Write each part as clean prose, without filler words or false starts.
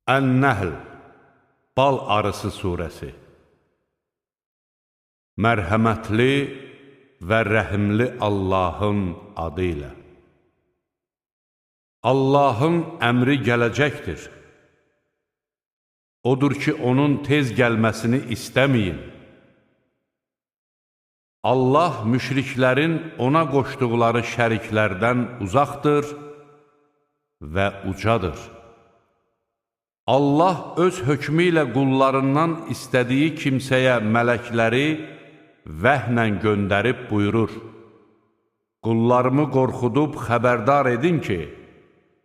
Ən-Nəhl, Bal arısı surəsi. Mərhəmətli və rəhimli Allahın adı ilə. Allahın əmri gələcəkdir. Odur ki, onun tez gəlməsini istəməyin. Allah müşriklərin ona qoşduqları şəriklərdən uzaqdır və ucadır. Allah öz hökmü ilə qullarından istədiyi kimsəyə mələkləri vəhlə göndərib buyurur: Qullarımı qorxudub xəbərdar edin ki,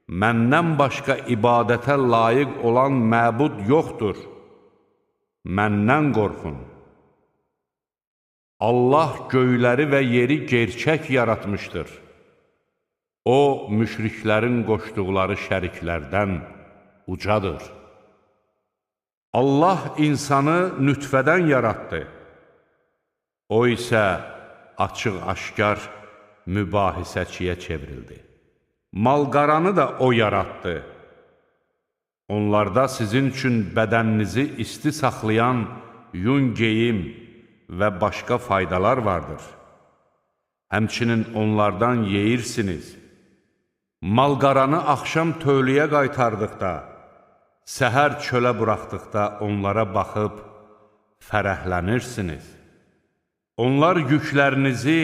məndən başqa ibadətə layiq olan məbud yoxdur. Məndən qorxun. Allah göyləri və yeri gerçək yaratmışdır. O, müşriklərin qoşduqları şəriklərdən ucadır. Allah insanı nütfədən yaratdı. O isə açıq-aşkar mübahisəçiyə çevrildi. Malqaranı da o yaratdı. Onlarda sizin üçün bədəninizi isti saxlayan yun geyim və başqa faydalar vardır. Həmçinin onlardan yeyirsiniz. Malqaranı axşam tövləyə qaytardıqda, səhər çölə buraxdıqda onlara baxıb fərəhlənirsiniz. Onlar yüklərinizi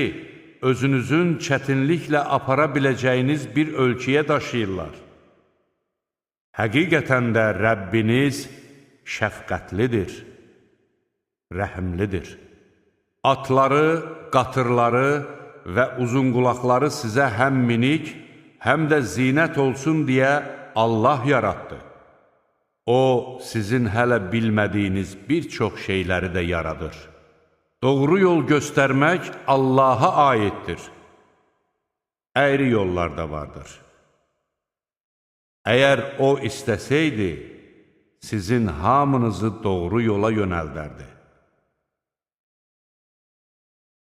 özünüzün çətinliklə apara biləcəyiniz bir ölkəyə daşıyırlar. Həqiqətən də Rəbbiniz şəfqətlidir, rəhimlidir. Atları, qatırları və uzunqulaqları sizə həm minik, həm də zinət olsun deyə Allah yaratdı. O, sizin hələ bilmədiyiniz bir çox şeyləri də yaradır. Doğru yol göstərmək Allaha aiddir. Əyri yollar da vardır. Əgər O istəsəydi, sizin hamınızı doğru yola yönəldərdi.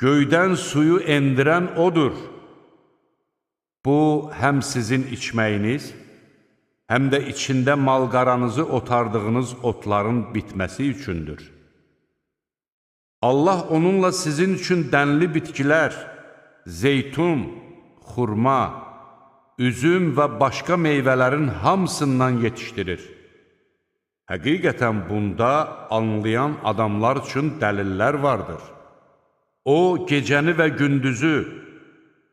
Göydən suyu endirən O'dur. Bu, həm sizin içməyiniz, həm də içində malqaranızı otardığınız otların bitməsi üçündür. Allah onunla sizin üçün dənli bitkilər, zeytun, xurma, üzüm və başqa meyvələrin hamısından yetişdirir. Həqiqətən bunda anlayan adamlar üçün dəlillər vardır. O, gecəni və gündüzü,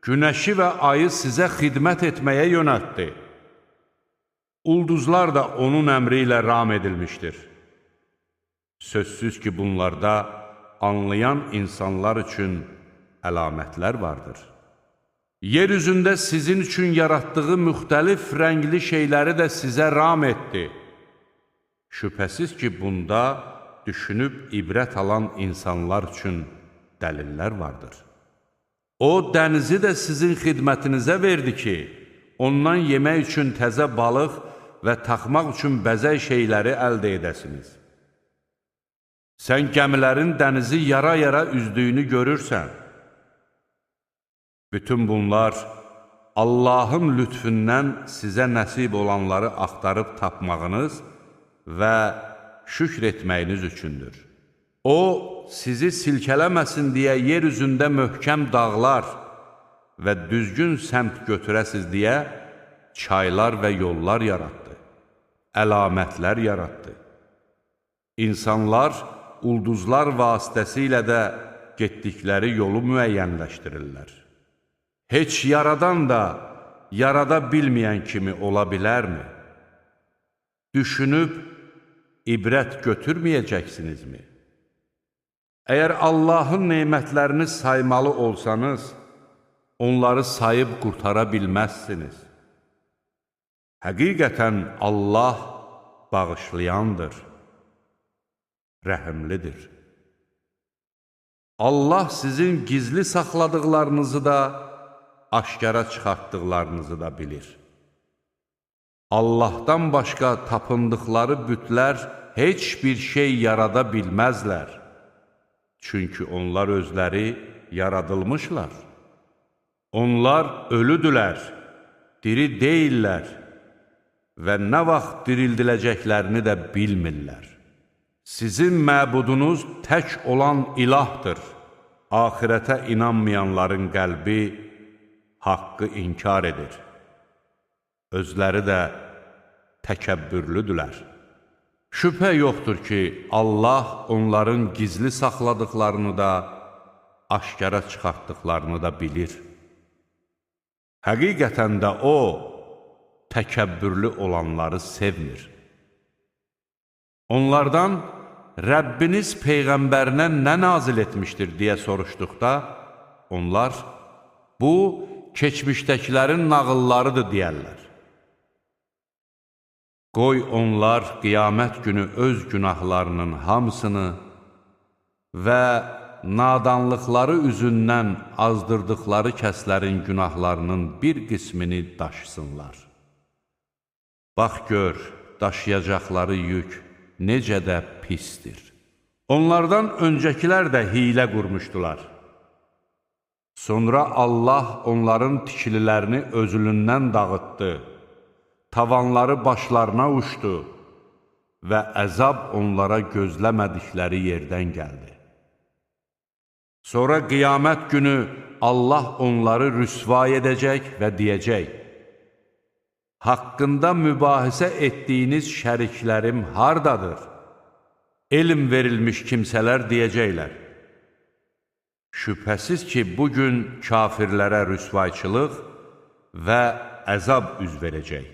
günəşi və ayı sizə xidmət etməyə yönəltdi. Ulduzlar da onun əmri ilə ram edilmişdir. Sözsüz ki, bunlarda anlayan insanlar üçün əlamətlər vardır. Yer üzündə sizin üçün yaratdığı müxtəlif rəngli şeyləri də sizə ram etdi. Şübhəsiz ki, bunda düşünüb ibrət alan insanlar üçün dəlillər vardır. O, dənizi də sizin xidmətinizə verdi ki, ondan yemək üçün təzə balıq və taxmaq üçün bəzək şeyləri əldə edəsiniz. Sən gəmilərin dənizi yara-yara üzdüyünü görürsən. Bütün bunlar Allahın lütfündən sizə nəsib olanları axtarıb tapmağınız və şükr etməyiniz üçündür. O, sizi silkələməsin deyə yer üzündə möhkəm dağlar və düzgün səmt götürəsiz deyə çaylar və yollar yaratdı, əlamətlər yaratdı. İnsanlar ulduzlar vasitəsilə də getdikləri yolu müəyyənləşdirirlər. Heç yaradan da yarada bilməyən kimi ola bilərmi? Düşünüb ibrət götürməyəcəksinizmi? Əgər Allahın nemətlərini saymalı olsanız, onları sayıb qurtara bilməzsiniz. Həqiqətən Allah bağışlayandır, rəhimlidir. Allah sizin gizli saxladıqlarınızı da, aşkara çıxartdıqlarınızı da bilir. Allahdan başqa tapındıqları bütlər heç bir şey yarada bilməzlər. Çünki onlar özləri yaradılmışlar. Onlar ölüdülər, diri deyillər. və nə vaxt dirildiləcəklərini də bilmirlər. Sizin məbudunuz tək olan ilahdır. Axirətə inanmayanların qəlbi haqqı inkar edir. Özləri də təkəbbürlüdülər. Şübhə yoxdur ki, Allah onların gizli saxladıqlarını da, aşkara çıxartdıqlarını da bilir. Həqiqətən də O, təkəbbürlü olanları sevmir. Onlardan Rəbbiniz Peyğəmbərinə nə nazil etmişdir deyə soruşduqda, onlar, bu, keçmişdəkilərin nağıllarıdır deyərlər. Qoy onlar qiyamət günü öz günahlarının hamısını və nadanlıqları üzündən azdırdıqları kəslərin günahlarının bir qismini daşısınlar. Bax gör, daşıyacaqları yük necə də pisdir. Onlardan öncəkilər də hiylə qurmuşdular. Sonra Allah onların tikililərini özülündən dağıtdı, tavanları başlarına uçdu və əzab onlara gözləmədikləri yerdən gəldi. Sonra qiyamət günü Allah onları rüsvay edəcək və deyəcək: Haqqında mübahisə etdiyiniz şəriklərim hardadır? Elm verilmiş kimsələr deyəcəklər: Şübhəsiz ki, bugün kafirlərə rüsvayçılıq və əzab üz verəcək.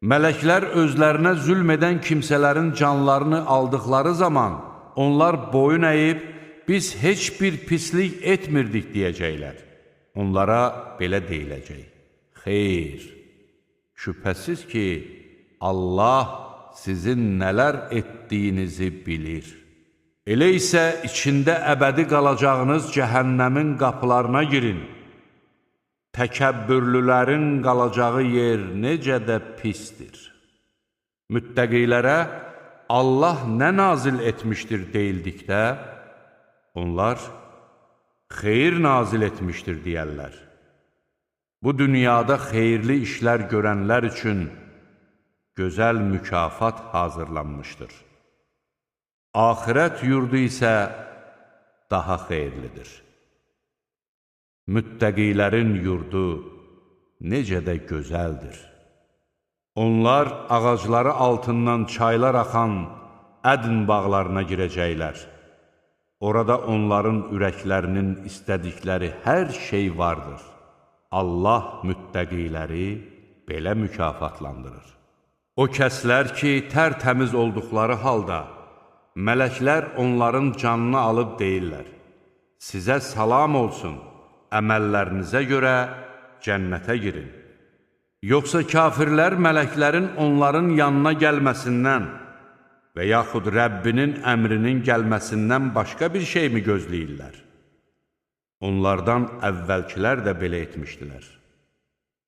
Mələklər özlərinə zülm edən kimsələrin canlarını aldıqları zaman onlar boyun əyib, biz heç bir pislik etmirdik deyəcəklər. Onlara belə deyiləcək: Xeyr, şübhəsiz ki, Allah sizin nələr etdiyinizi bilir. Elə isə içində əbədi qalacağınız cəhənnəmin qapılarına girin. Təkəbbürlülərin qalacağı yer necə də pisdir. Müttəqilərə Allah nə nazil etmişdir deyildikdə, onlar xeyir nazil etmişdir deyərlər. Bu dünyada xeyirli işlər görənlər üçün gözəl mükafat hazırlanmışdır. Axirət yurdu isə daha xeyirlidir. Müttəqilərin yurdu necə də gözəldir. Onlar ağacları altından çaylar axan ədn bağlarına girəcəklər. Orada onların ürəklərinin istədikləri hər şey vardır. Allah müttəqiləri belə mükafatlandırır. O kəslər ki, tərtəmiz olduqları halda, mələklər onların canını alıb deyirlər: Sizə salam olsun, əməllərinizə görə cənnətə girin. Yoxsa kafirlər mələklərin onların yanına gəlməsindən və yaxud Rəbbinin əmrinin gəlməsindən başqa bir şey mi gözləyirlər? Onlardan əvvəlkilər də belə etmişdilər.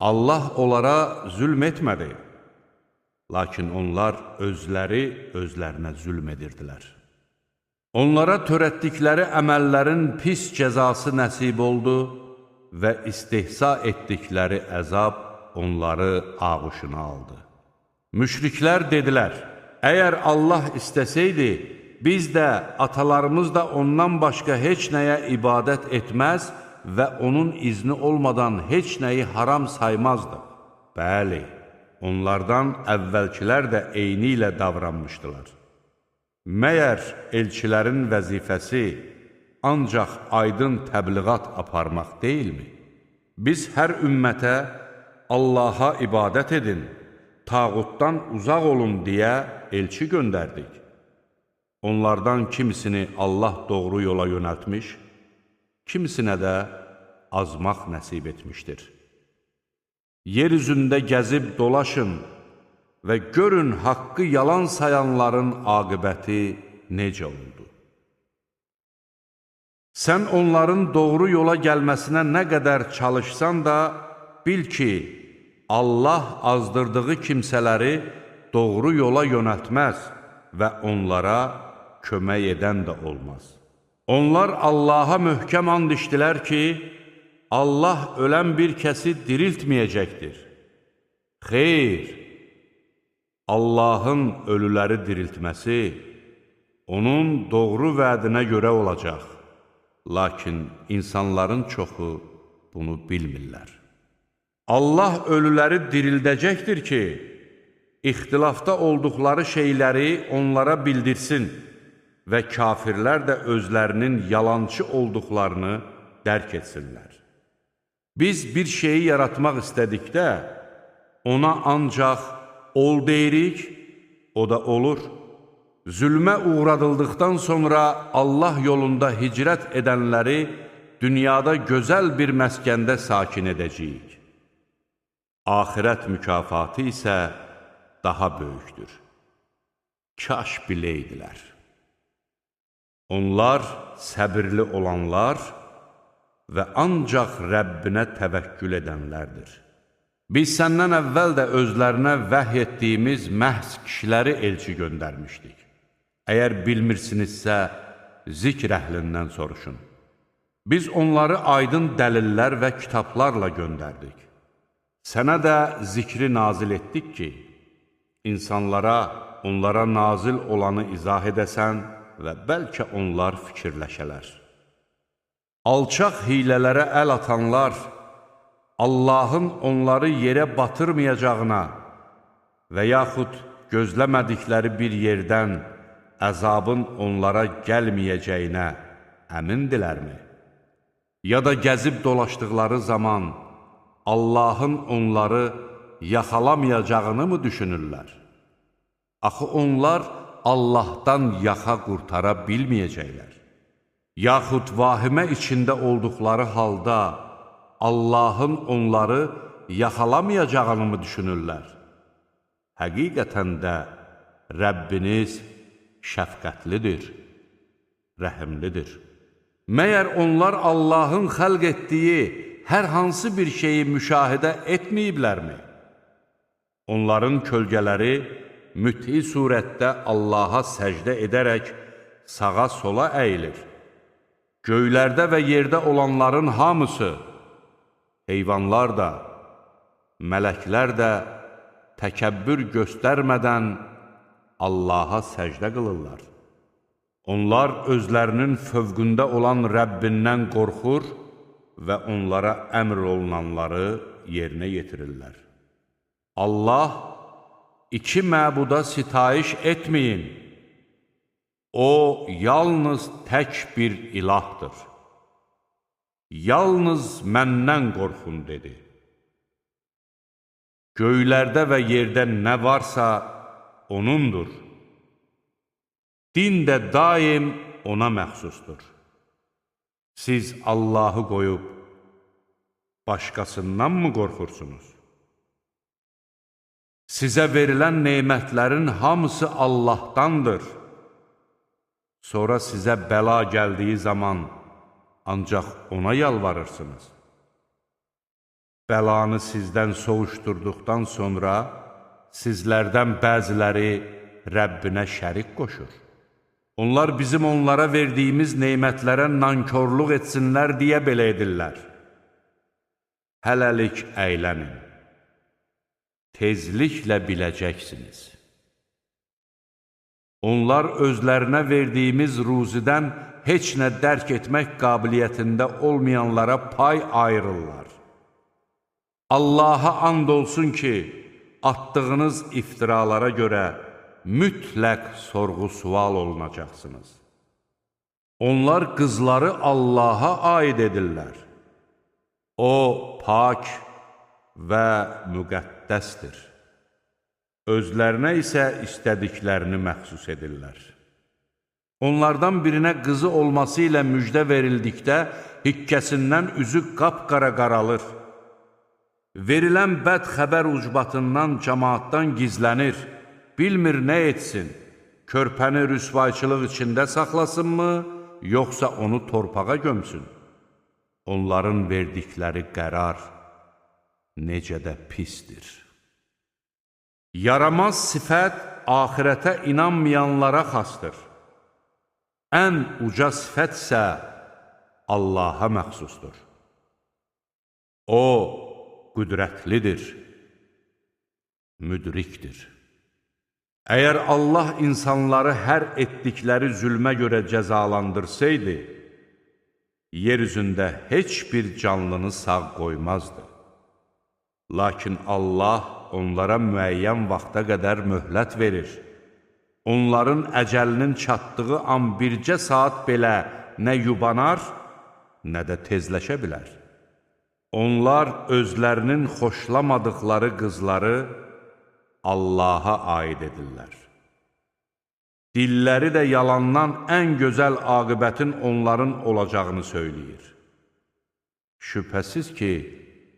Allah onlara zülm etmədi, lakin onlar özləri özlərinə zülm edirdilər. Onlara törətdikləri əməllərin pis cəzası nəsib oldu və istehza etdikləri əzab onları ağuşuna aldı. Müşriklər dedilər: Əgər Allah istəsəydi, biz də, atalarımız da ondan başqa heç nəyə ibadət etməz və onun izni olmadan heç nəyi haram saymazdıq. Bəli, onlardan əvvəlkilər də eyni ilə davranmışdılar. Məyər elçilərin vəzifəsi ancaq aydın təbliğat aparmaq deyilmi? Biz hər ümmətə Allaha ibadət edin, tağutdan uzaq olun deyə elçi göndərdik. Onlardan kimisini Allah doğru yola yönəltmiş, kimisinə də azmaq nəsib etmişdir. Yer üzündə gəzib dolaşın və görün haqqı yalan sayanların aqibəti necə oldu. Sən onların doğru yola gəlməsinə nə qədər çalışsan da, bil ki, Allah azdırdığı kimsələri doğru yola yönəltməz və onlara kömək edən də olmaz. Onlar Allaha möhkəm and içdilər ki, Allah ölən bir kəsi diriltməyəcəkdir. Xeyr, Allahın ölüləri diriltməsi onun doğru vədinə görə olacaq. Lakin insanların çoxu bunu bilmirlər. Allah ölüləri dirildəcəkdir ki, ixtilafda olduqları şeyləri onlara bildirsin və kafirlər də özlərinin yalançı olduqlarını dərk etsinlər. Biz bir şeyi yaratmaq istədikdə, ona ancaq ol deyirik, o da olur. Zülmə uğradıldıqdan sonra Allah yolunda hicrət edənləri dünyada gözəl bir məskəndə sakin edəcəyik. Axirət mükafatı isə daha böyükdür. Kaş biləydilər. Onlar səbirli olanlar və ancaq Rəbbinə təvəkkül edənlərdir. Biz səndən əvvəl də özlərinə vəhy etdiyimiz məhz kişiləri elçi göndərmişdik. Əgər bilmirsinizsə, zikr əhlindən soruşun. Biz onları aydın dəlillər və kitablarla göndərdik. Sənə də zikri nazil etdik ki, insanlara, onlara nazil olanı izah edəsən və bəlkə onlar fikirləşələr. Alçaq hilələrə əl atanlar, Allahın onları yerə batırmayacağına və yaxud gözləmədikləri bir yerdən əzabın onlara gəlməyəcəyinə əmindilərmi? Ya da gəzib dolaşdıqları zaman Allahın onları yaxalamayacağını mı düşünürlər? Axı onlar Allahdan yaxa qurtara bilməyəcəklər. Yaxud vahimə içində olduqları halda Allahın onları yaxalamayacağını mı düşünürlər? Həqiqətən də Rəbbiniz şəfqətlidir, rəhimlidir. Məyər onlar Allahın xəlq etdiyi hər hansı bir şeyi müşahidə etməyiblərmi? Onların kölgələri müthi surətdə Allaha səcdə edərək sağa-sola əyilir. Göylərdə və yerdə olanların hamısı, heyvanlar da, mələklər də təkəbbür göstərmədən Allaha səcdə qılırlar. Onlar özlərinin fövqündə olan Rəbbindən qorxur və onlara əmr olunanları yerinə yetirirlər. Allah, iki məbuda sitayiş etməyin. O, yalnız tək bir ilahdır. Yalnız məndən qorxun, dedi. Göylərdə və yerdə nə varsa O'nundur. Din də daim O'na məxsusdur. Siz Allahı qoyub başqasından mı qorxursunuz? Sizə verilən nemətlərin hamısı Allahdandır. Sonra sizə bəla gəldiyi zaman ancaq O'na yalvarırsınız. Bəlanı sizdən soğuşturduqdan sonra sizlərdən bəziləri Rəbbinə şərik qoşur. Onlar bizim onlara verdiyimiz nemətlərə nankorluq etsinlər deyə belə edirlər. Hələlik əylənin. Tezliklə biləcəksiniz. Onlar özlərinə verdiyimiz ruzidən heç nə dərk etmək qabiliyyətində olmayanlara pay ayırırlar. Allaha and olsun ki, atdığınız iftiralara görə mütləq sorğu-sual olunacaqsınız. Onlar qızları Allaha aid edirlər. O, pak və müqəddəsdir. Özlərinə isə istədiklərini məxsus edirlər. Onlardan birinə qızı olması ilə müjdə verildikdə, hikkəsindən üzü qapqara qaralır. Verilən bəd xəbər ucbatından cəmaatdan gizlənir, bilmir nə etsin, körpəni rüsvayçılıq içində saxlasınmı, yoxsa onu torpağa gömsün? Onların verdikləri qərar necə də pisdir. Yaramaz sifət axirətə inanmayanlara xasdır. Ən uca sifət isə Allaha məxsusdur. O, qüdrətlidir, müdrikdir. Əgər Allah insanları hər etdikləri zülmə görə cəzalandırsaydı, yer üzündə heç bir canlını sağ qoymazdı. Lakin Allah onlara müəyyən vaxta qədər möhlət verir. Onların əcəlinin çatdığı an bircə saat belə nə yubanar, nə də tezləşə bilər. Onlar özlərinin xoşlamadıqları qızları Allaha aid edirlər. Dilləri də yalandan ən gözəl aqibətin onların olacağını söyləyir. Şübhəsiz ki,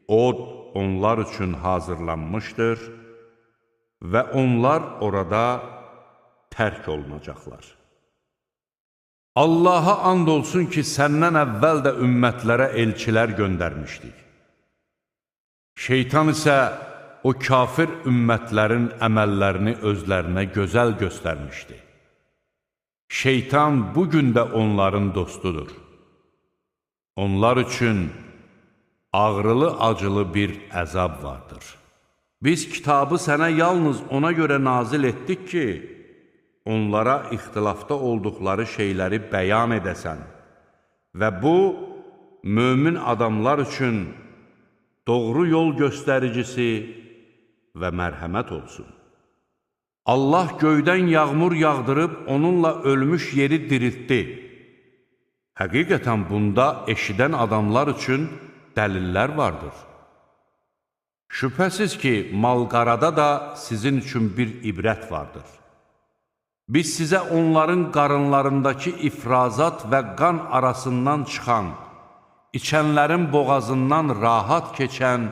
od onlar üçün hazırlanmışdır və onlar orada tərk olunacaqlar. Allaha and olsun ki, səndən əvvəl də ümmətlərə elçilər göndərmişdik. Şeytan isə o kafir ümmətlərin əməllərini özlərinə gözəl göstərmişdi. Şeytan bugün də onların dostudur. Onlar üçün ağrılı-acılı bir əzab vardır. Biz kitabı sənə yalnız ona görə nazil etdik ki, onlara ixtilafda olduqları şeyləri bəyan edəsən və bu, mömin adamlar üçün doğru yol göstəricisi və mərhəmət olsun. Allah göydən yağmur yağdırıb onunla ölmüş yeri diriltdi. Həqiqətən bunda eşidən adamlar üçün dəlillər vardır. Şübhəsiz ki, malqarada da sizin üçün bir ibrət vardır. Biz sizə onların qarınlarındakı ifrazat və qan arasından çıxan, içənlərin boğazından rahat keçən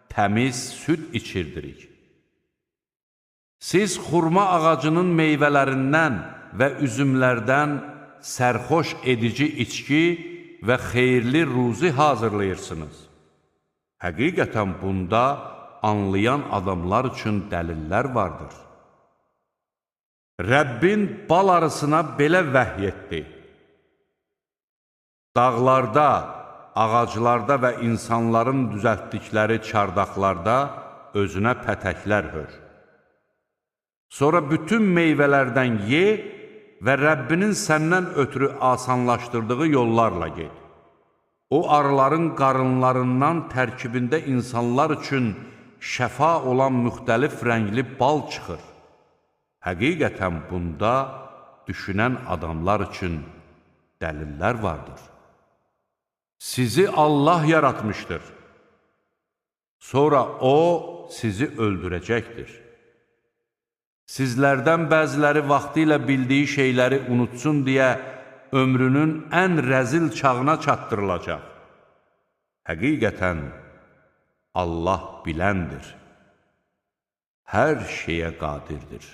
təmiz süd içirdirik. Siz xurma ağacının meyvələrindən və üzümlərdən sərxoş edici içki və xeyirli ruzi hazırlayırsınız. Həqiqətən bunda anlayan adamlar üçün dəlillər vardır. Rəbbin bal arısına belə vəhy etdi. Dağlarda, ağaclarda və insanların düzəltdikləri çardaqlarda özünə pətəklər hör. Sonra bütün meyvələrdən ye və Rəbbinin səndən ötürü asanlaşdırdığı yollarla get. O arıların qarınlarından tərkibində insanlar üçün şəfa olan müxtəlif rəngli bal çıxır. Həqiqətən bunda düşünən adamlar üçün dəlillər vardır. Sizi Allah yaratmışdır. Sonra O sizi öldürəcəkdir. Sizlərdən bəziləri vaxtilə bildiyi şeyləri unutsun deyə ömrünün ən rəzil çağına çatdırılacaq. Həqiqətən Allah biləndir, hər şeyə qadirdir.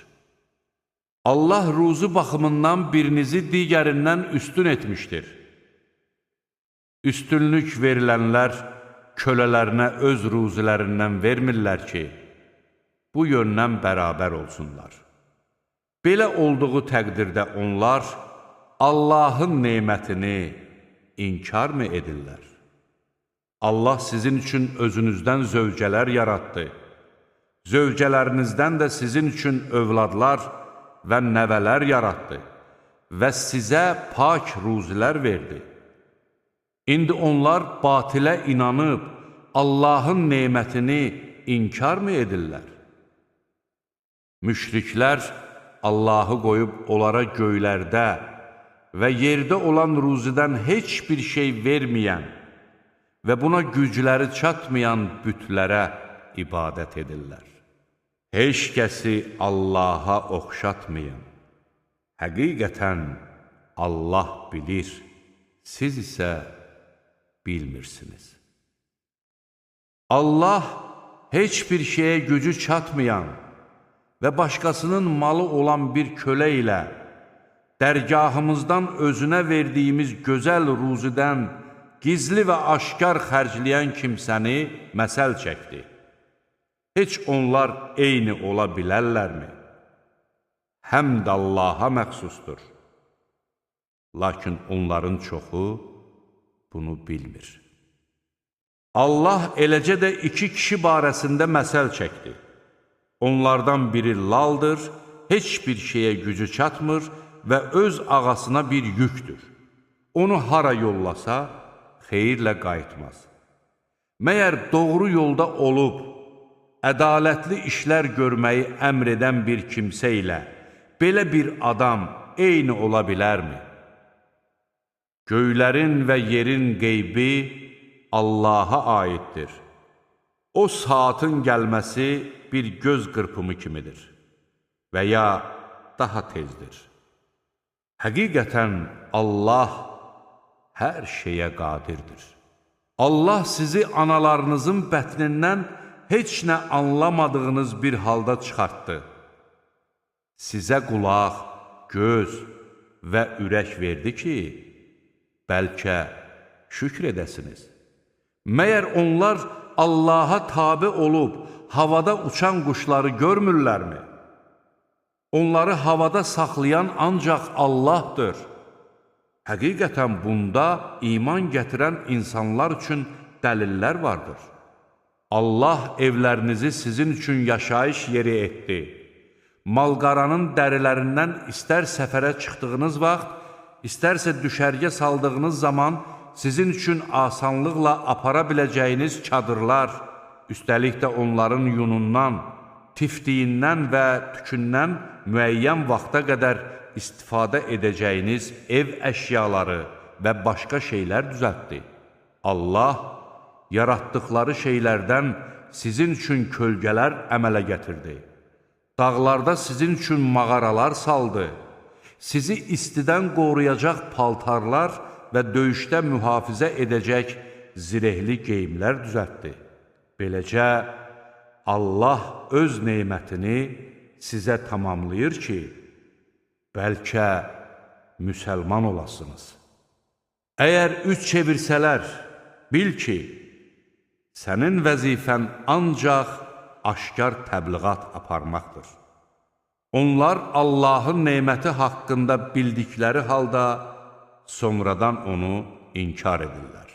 Allah ruzu baxımından birinizi digərindən üstün etmişdir. Üstünlük verilənlər kölələrinə öz ruzilərindən vermirlər ki, bu yöndən bərabər olsunlar. Belə olduğu təqdirdə onlar Allahın nemətini inkar mı edirlər? Allah sizin üçün özünüzdən zövcələr yaratdı. Zövcələrinizdən də sizin üçün övladlar və nəvələr yaratdı və sizə pak ruzilər verdi. İndi onlar batilə inanıb Allahın nemətini inkar mı edirlər? Müşriklər Allahı qoyub onlara göylərdə və yerdə olan ruzidən heç bir şey verməyən və buna gücləri çatmayan bütlərə ibadət edirlər. Heç kəsi Allaha oxşatmayın. Həqiqətən Allah bilir, siz isə bilmirsiniz. Allah heç bir şeyə gücü çatmayan və başqasının malı olan bir kölə ilə dərgahımızdan özünə verdiyimiz gözəl ruzidən gizli və aşkar xərcləyən kimsəni məsəl çəkdi. Heç onlar eyni ola bilərlərmi? Həmd Allaha məxsusdur. Lakin onların çoxu bunu bilmir. Allah eləcə də iki kişi barəsində məsəl çəkdi. Onlardan biri laldır, heç bir şeyə gücü çatmır və öz ağasına bir yükdür. Onu hara yollasa, xeyirlə qayıtmaz. Məyər doğru yolda olub, ədalətli işlər görməyi əmr edən bir kimsə ilə belə bir adam eyni ola bilərmi? Göylərin və yerin qeybi Allaha aiddir. O saatın gəlməsi bir göz qırpımı kimidir və ya daha tezdir. Həqiqətən Allah hər şeyə qadirdir. Allah sizi analarınızın bətnindən heç nə anlamadığınız bir halda çıxartdı. Sizə qulaq, göz və ürək verdi ki, bəlkə şükr edəsiniz. Məyər onlar Allaha tabi olub havada uçan quşları görmürlərmi? Onları havada saxlayan ancaq Allahdır. Həqiqətən bunda iman gətirən insanlar üçün dəlillər vardır. Allah evlərinizi sizin üçün yaşayış yeri etdi. Malqaranın dərilərindən istər səfərə çıxdığınız vaxt, istərsə düşərgə saldığınız zaman sizin üçün asanlıqla apara biləcəyiniz çadırlar, üstəlik də onların yunundan, tiftiyindən və tükündən müəyyən vaxta qədər istifadə edəcəyiniz ev əşyaları və başqa şeylər düzəltdi. Allah yaratdıqları şeylərdən sizin üçün kölgələr əmələ gətirdi. Dağlarda sizin üçün mağaralar saldı. Sizi istidən qoruyacaq paltarlar və döyüşdə mühafizə edəcək zirehli geyimlər düzəltdi. Beləcə, Allah öz nemətini sizə tamamlayır ki, bəlkə müsəlman olasınız. Əgər üz çevirsələr, bil ki, sənin vəzifən ancaq aşkar təbliğat aparmaqdır. Onlar Allahın neməti haqqında bildikləri halda sonradan onu inkar edirlər.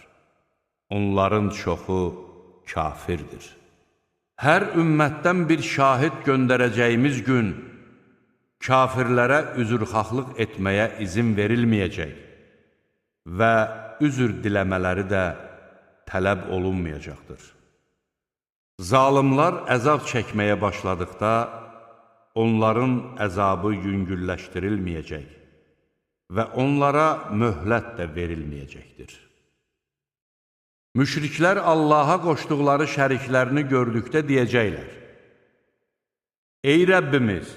Onların çoxu kafirdir. Hər ümmətdən bir şahid göndərəcəyimiz gün kafirlərə üzrxahlıq etməyə izin verilməyəcək və üzr diləmələri də tələb olunmayacaqdır. Zalimlar əzab çəkməyə başladıqda onların əzabı yüngülləşdirilməyəcək və onlara möhlət də verilməyəcəkdir. Müşriklər Allaha qoşduqları şəriklərini gördükdə deyəcəklər: Ey Rəbbimiz,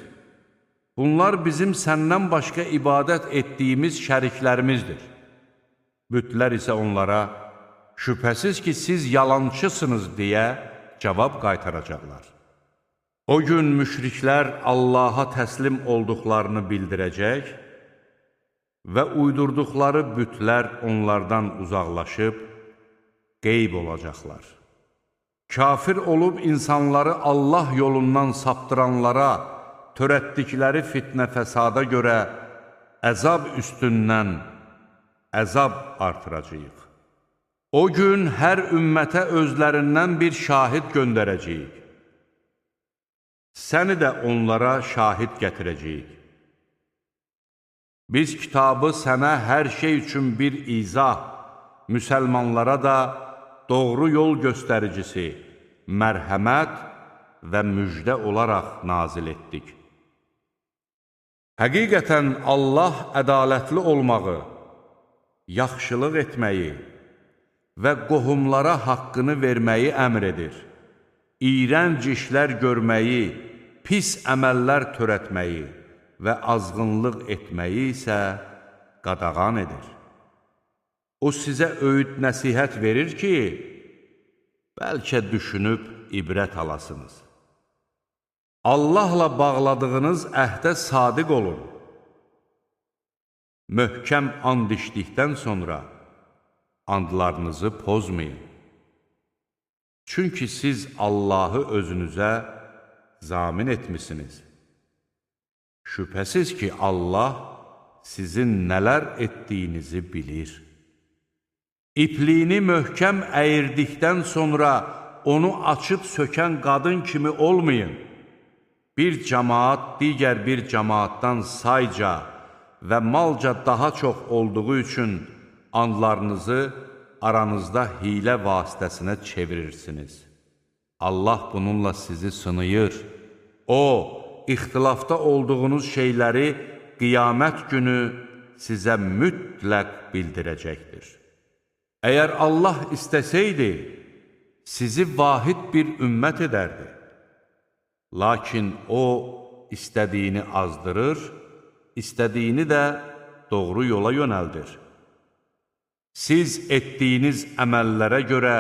bunlar bizim səndən başqa ibadət etdiyimiz şəriklərimizdir. Bütlər isə onlara, şübhəsiz ki, siz yalançısınız deyə cavab qaytaracaqlar. O gün müşriklər Allaha təslim olduqlarını bildirəcək və uydurduqları bütlər onlardan uzaqlaşıb qeyb olacaqlar. Kafir olub insanları Allah yolundan saptıranlara törətdikləri fitnə fəsada görə əzab üstündən əzab artıracağıq. O gün hər ümmətə özlərindən bir şahid göndərəcəyik. Səni də onlara şahid gətirəcəyik. Biz kitabı sənə hər şey üçün bir izah, müsəlmanlara da doğru yol göstəricisi, mərhəmət və müjdə olaraq nazil etdik. Həqiqətən Allah ədalətli olmağı, yaxşılıq etməyi və qohumlara haqqını verməyi əmr edir. İyrənc işlər görməyi, pis əməllər törətməyi və azğınlıq etməyi isə qadağan edir. O sizə öyüd nəsihət verir ki, bəlkə düşünüb ibrət alasınız. Allahla bağladığınız əhdə sadiq olun. Möhkəm and içdikdən sonra andlarınızı pozmayın. Çünki siz Allahı özünüzə zamin etmisiniz. Şübhəsiz ki, Allah sizin nələr etdiyinizi bilir. İpliyini möhkəm əyirdikdən sonra onu açıb sökən qadın kimi olmayın. Bir cəmaat digər bir cəmaatdan sayca və malca daha çox olduğu üçün andlarınızı aranızda hiylə vasitəsinə çevirirsiniz. Allah bununla sizi sınayır. O, ixtilafda olduğunuz şeyləri qiyamət günü sizə mütləq bildirəcəkdir. Əgər Allah istəsəydi, sizi vahid bir ümmət edərdi. Lakin o, istədiyini azdırır, istədiyini də doğru yola yönəldir. Siz etdiyiniz əməllərə görə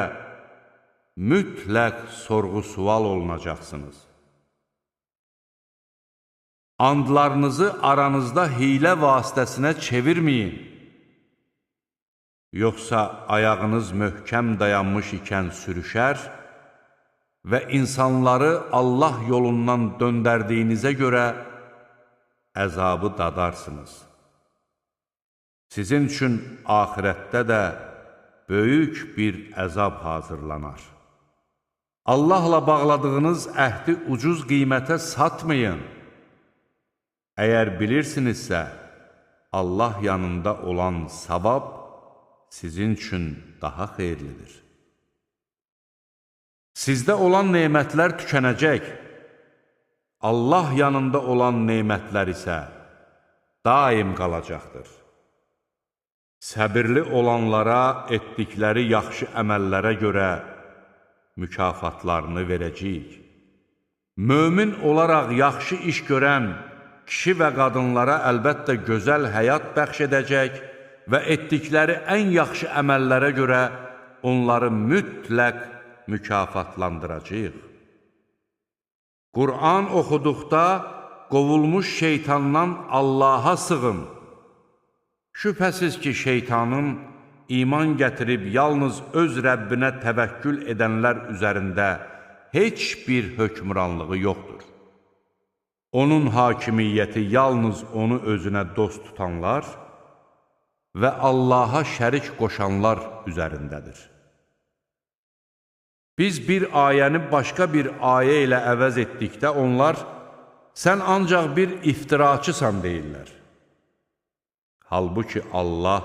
mütləq sorğu-sual olunacaqsınız. Andlarınızı aranızda hiylə vasitəsinə çevirməyin. Yoxsa ayağınız möhkəm dayanmış ikən sürüşər və insanları Allah yolundan döndərdiyinizə görə əzabı dadarsınız. Sizin üçün axirətdə də böyük bir əzab hazırlanar. Allahla bağladığınız əhdi ucuz qiymətə satmayın. Əgər bilirsinizsə, Allah yanında olan savab sizin üçün daha xeyirlidir. Sizdə olan nemətlər tükənəcək, Allah yanında olan nemətlər isə daim qalacaqdır. Səbirli olanlara etdikləri yaxşı əməllərə görə mükafatlarını verəcəyik. Mömin olaraq yaxşı iş görən kişi və qadınlara əlbəttə gözəl həyat bəxş edəcək və etdikləri ən yaxşı əməllərə görə onları mütləq mükafatlandıracağıq. Qur'an oxuduqda qovulmuş şeytandan Allaha sığın. Şübhəsiz ki, şeytanın iman gətirib yalnız öz Rəbbinə təvəkkül edənlər üzərində heç bir hökmranlığı yoxdur. Onun hakimiyyəti yalnız onu özünə dost tutanlar və Allaha şərik qoşanlar üzərindədir. Biz bir ayəni başqa bir ayə ilə əvəz etdikdə onlar, sən ancaq bir iftiraçısan deyirlər. Halbuki Allah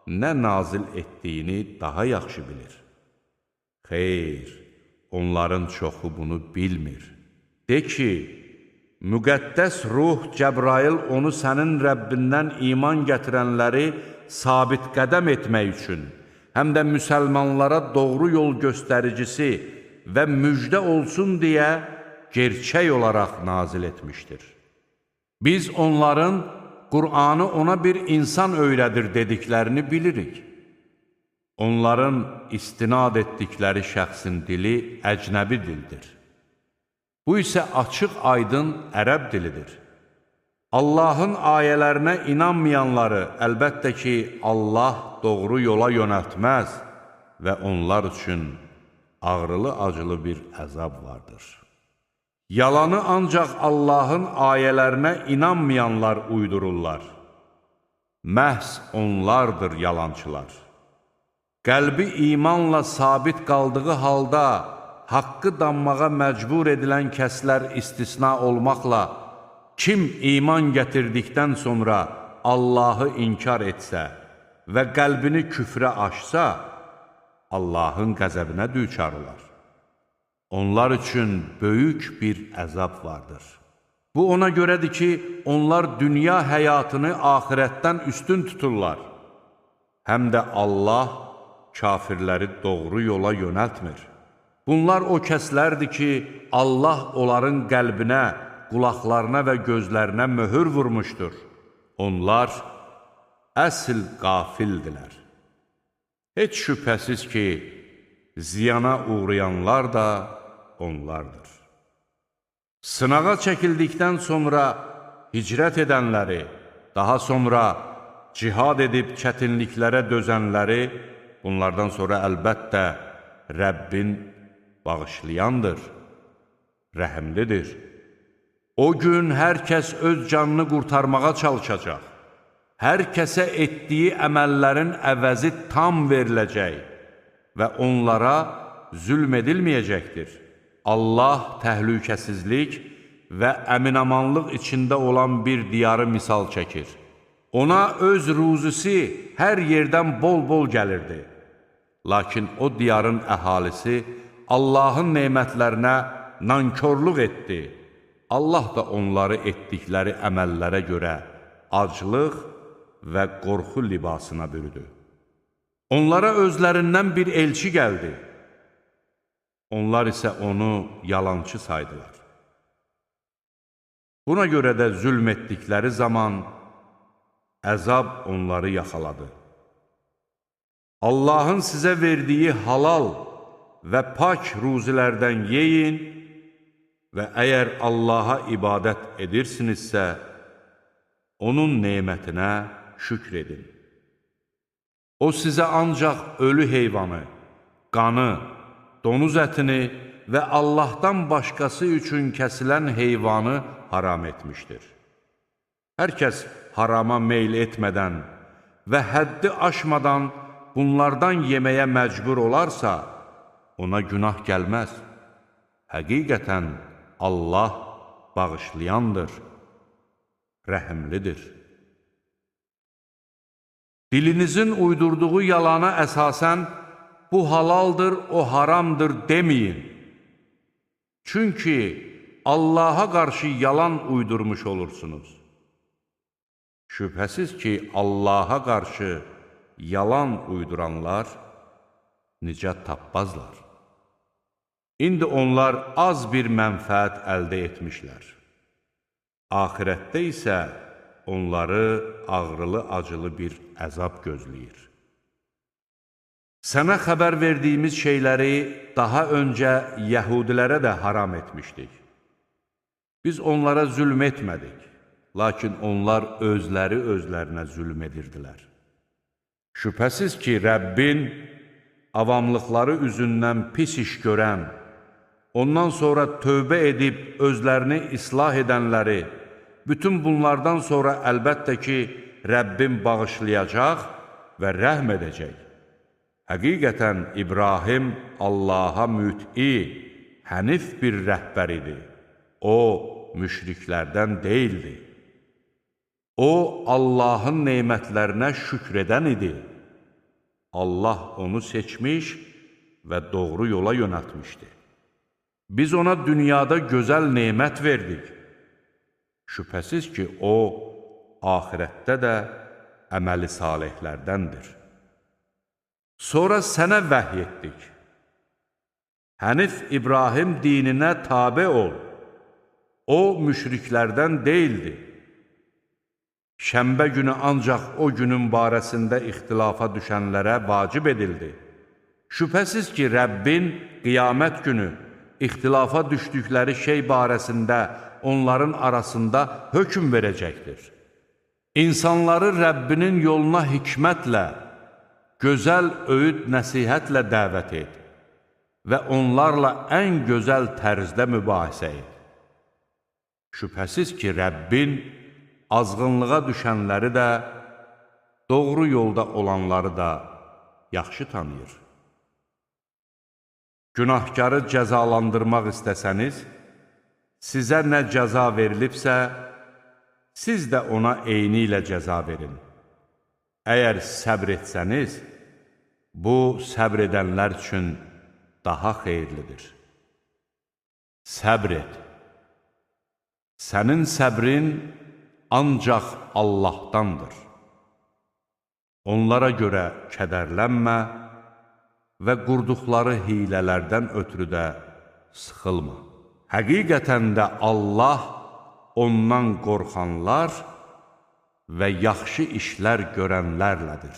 nə nazil etdiyini daha yaxşı bilir. Xeyr, onların çoxu bunu bilmir. De ki, müqəddəs ruh Cəbrail onu sənin Rəbbindən iman gətirənləri sabit qədəm etmək üçün, həm də müsəlmanlara doğru yol göstəricisi və müjdə olsun deyə gerçək olaraq nazil etmişdir. Biz onların Qur'anı ona bir insan öyrədir dediklərini bilirik. Onların istinad etdikləri şəxsin dili əcnəbi dildir. Bu isə açıq aydın ərəb dilidir. Allahın ayələrinə inanmayanları əlbəttə ki, Allah doğru yola yönəltməz və onlar üçün ağrılı-acılı bir əzab vardır. Yalanı ancaq Allahın ayələrinə inanmayanlar uydururlar. Məhz onlardır yalançılar. Qəlbi imanla sabit qaldığı halda haqqı danmağa məcbur edilən kəslər istisna olmaqla, kim iman gətirdikdən sonra Allahı inkar etsə və qəlbini küfrə aşsa, Allahın qəzəbinə düçar olar. Onlar üçün böyük bir əzab vardır. Bu ona görədir ki, onlar dünya həyatını axirətdən üstün tuturlar. Həm də Allah kafirləri doğru yola yönəltmir. Bunlar o kəslərdir ki, Allah onların qəlbinə, qulaqlarına və gözlərinə möhür vurmuşdur. Onlar əsl qafildilər. Heç şübhəsiz ki, ziyana uğrayanlar da onlardır. Sınağa çəkildikdən sonra hicrət edənləri, daha sonra cihad edib çətinliklərə dözənləri, bunlardan sonra əlbəttə Rəbbin bağışlayandır, rəhimlidir. O gün hər kəs öz canını qurtarmağa çalışacaq. Hər kəsə etdiyi əməllərin əvəzi tam veriləcək və onlara zülm edilməyəcəkdir. Allah təhlükəsizlik və əminamanlıq içində olan bir diyarı misal çəkir. Ona öz ruzisi hər yerdən bol-bol gəlirdi. Lakin o diyarın əhalisi Allahın nemətlərinə nankorluq etdi. Allah da onları etdikləri əməllərə görə aclıq və qorxu libasına bürüdü. Onlara özlərindən bir elçi gəldi. Onlar isə onu yalançı saydılar. Buna görə də zülm etdikləri zaman əzab onları yaxaladı. Allahın sizə verdiyi halal və pak ruzilərdən yeyin və əgər Allaha ibadət edirsinizsə, onun nemətinə şükr edin. O sizə ancaq ölü heyvanı, qanı, donuz ətini və Allahdan başqası üçün kəsilən heyvanı haram etmişdir. Hər kəs harama meyl etmədən və həddi aşmadan bunlardan yeməyə məcbur olarsa, ona günah gəlməz. Həqiqətən Allah bağışlayandır, rəhimlidir. Dilinizin uydurduğu yalana əsasən, bu halaldır, o haramdır deməyin. Çünki Allaha qarşı yalan uydurmuş olursunuz. Şübhəsiz ki, Allaha qarşı yalan uyduranlar nicat tapmazlar. İndi onlar az bir mənfəət əldə etmişlər. Axirətdə isə onları ağrılı-acılı bir əzab gözləyir. Sənə xəbər verdiyimiz şeyləri daha öncə yəhudilərə də haram etmişdik. Biz onlara zülm etmədik, lakin onlar özləri özlərinə zülm edirdilər. Şübhəsiz ki, Rəbbin avamlıqları üzündən pis iş görən, ondan sonra tövbə edib özlərini islah edənləri, bütün bunlardan sonra əlbəttə ki, Rəbbin bağışlayacaq və rəhm edəcək. Həqiqətən İbrahim Allaha müt'i, hənif bir rəhbər idi. O, müşriklərdən deyildi. O, Allahın nemətlərinə şükr edən idi. Allah onu seçmiş və doğru yola yönəltmişdi. Biz ona dünyada gözəl nemət verdik. Şübhəsiz ki, o, axirətdə də əməli salihlərdəndir. Sonra sənə vəhy etdik. Hənif İbrahim dininə tabe ol. O, müşriklərdən deyildi. Şənbə günü ancaq o günün barəsində ixtilafa düşənlərə vacib edildi. Şübhəsiz ki, Rəbbin qiyamət günü ixtilafa düşdükləri şey barəsində onların arasında hökm verəcəkdir. İnsanları Rəbbinin yoluna hikmətlə, gözəl öyüd nəsihətlə dəvət et və onlarla ən gözəl tərzdə mübahisə et. Şübhəsiz ki, Rəbbin azğınlığa düşənləri də, doğru yolda olanları da yaxşı tanıyır. Günahkarı cəzalandırmaq istəsəniz, sizə nə cəza verilibsə, siz də ona eyni ilə cəza verin. Əgər səbr etsəniz, bu səbr edənlər üçün daha xeyirlidir. Səbr et. Sənin səbrin ancaq Allahdandır. Onlara görə kədərlənmə və qurduqları hilələrdən ötürü də sıxılma. Həqiqətən də Allah ondan qorxanlar və yaxşı işlər görənlərlədir.